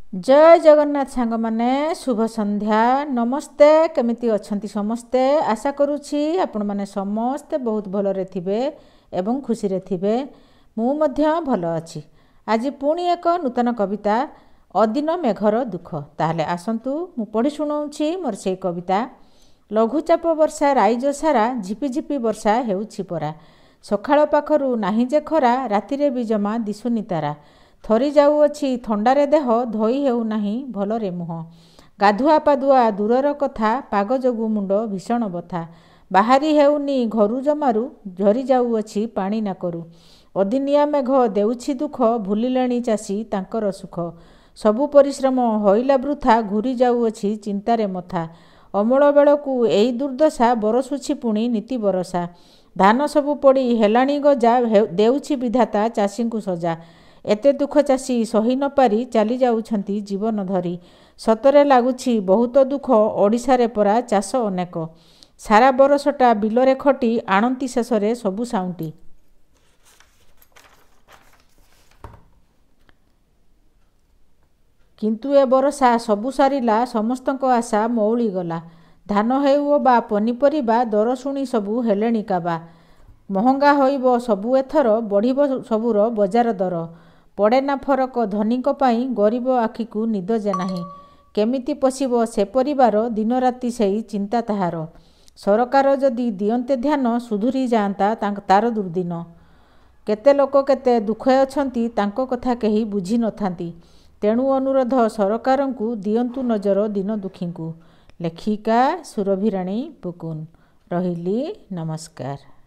ଜୟ ଜଗନ୍ନାଥ ସାଙ୍ଗମାନେ, ଶୁଭ ସନ୍ଧ୍ୟା, ନମସ୍ତେ। କେମିତି ଅଛନ୍ତି ସମସ୍ତେ? ଆଶା କରୁଛି ଆପଣମାନେ ସମସ୍ତେ ବହୁତ ଭଲରେ ଥିବେ ଏବଂ ଖୁସିରେ ଥିବେ। ମୁଁ ମଧ୍ୟ ଭଲ ଅଛି। ଆଜି ପୁଣି ଏକ ନୂତନ କବିତା, ଅଦିନ ମେଘର ଦୁଃଖ। ତାହେଲେ ଆସନ୍ତୁ, ମୁଁ ପଢ଼ି ଶୁଣାଉଛି ମୋର ସେଇ କବିତା। ଲଘୁଚାପ ବର୍ଷା ରାଇଜ ସାରା, ଝିପିଝିପି ବର୍ଷା ହେଉଛି ପରା। ସକାଳ ପାଖରୁ ନାହିଁ ଯେ ଖରା, ରାତିରେ ବି ଜମା ଦିଶୁନି ତାରା। ଥରି ଯାଉଅଛି ଥଣ୍ଡାରେ ଦେହ, ଧୋଇ ହେଉନାହିଁ ଭଲରେ ମୁହଁ। ଗାଧୁଆ ପାଧୁଆ ଦୂରର କଥା, ପାଗ ଯୋଗୁଁ ମୁଣ୍ଡ ଭୀଷଣ ବଥା। ବାହାରି ହେଉନି ଘରୁ ଜମାରୁ, ଝରି ଯାଉଅଛି ପାଣି ନାକରୁ। ଅଦିନିଆ ମେଘ ଦେଉଛି ଦୁଃଖ, ଭୁଲିଲେଣି ଚାଷୀ ତାଙ୍କର ସୁଖ। ସବୁ ପରିଶ୍ରମ ହୋଇଲା ବୃଥା, ଘୁରି ଯାଉଅଛି ଚିନ୍ତାରେ ମଥା। ଅମଳ ବେଳକୁ ଏଇ ଦୁର୍ଦ୍ଦଶା, ବରଷୁଛି ପୁଣି ନୀତି ବରଷା। ଧାନ ସବୁ ପଡ଼ି ହେଲାଣି ଗଜା, ଦେଉଛି ବିଧାତା ଚାଷୀଙ୍କୁ ସଜା। ଏତେ ଦୁଃଖ ଚାଷୀ ସହି ନପାରି ଚାଲି ଯାଉଛନ୍ତି ଜୀବନ ଧରି। ସତରେ ଲାଗୁଛି ବହୁତ ଦୁଃଖ, ଓଡ଼ିଶାରେ ପରା ଚାଷ ଅନେକ। ସାରା ବରଷଟା ବିଲରେ ଖଟି ଆଣନ୍ତି ଶେଷରେ ସବୁ ସାଉଁଟି। କିନ୍ତୁ ଏ ବରଷା ସବୁ ସାରିଲା, ସମସ୍ତଙ୍କ ଆଶା ମଉଳିଗଲା। ଧାନ ହେଉ ଅବା ପନିପରିବା, ଦର ଶୁଣି ସବୁ ହେଲେଣି କାବା। ମହଙ୍ଗା ହୋଇବ ସବୁ ଏଥର, ବଢ଼ିବ ସବୁର ବଜାର ଦର। ପଡ଼େନା ଫରକ ଧନୀଙ୍କ ପାଇଁ, ଗରିବ ଆଖିକୁ ନିଦ ଯେ ନାହିଁ। କେମିତି ପୋଷିବ ସେ ପରିବାର, ଦିନରାତି ସେଇ ଚିନ୍ତା ତାହାର। ସରକାର ଯଦି ଦିଅନ୍ତେ ଧ୍ୟାନ, ସୁଧୁରି ଯାଆନ୍ତା ତାର ଦୁର୍ଦିନ। କେତେ ଲୋକ କେତେ ଦୁଃଖେ ଅଛନ୍ତି, ତାଙ୍କ କଥା କେହି ବୁଝି ନଥାନ୍ତି। ତେଣୁ ଅନୁରୋଧ ସରକାରଙ୍କୁ, ଦିଅନ୍ତୁ ନଜର ଦୀନ ଦୁଃଖୀଙ୍କୁ। ଲେଖିକା ସୁରଭିରାଣୀ ପୁକୁନ। ରହିଲି, ନମସ୍କାର।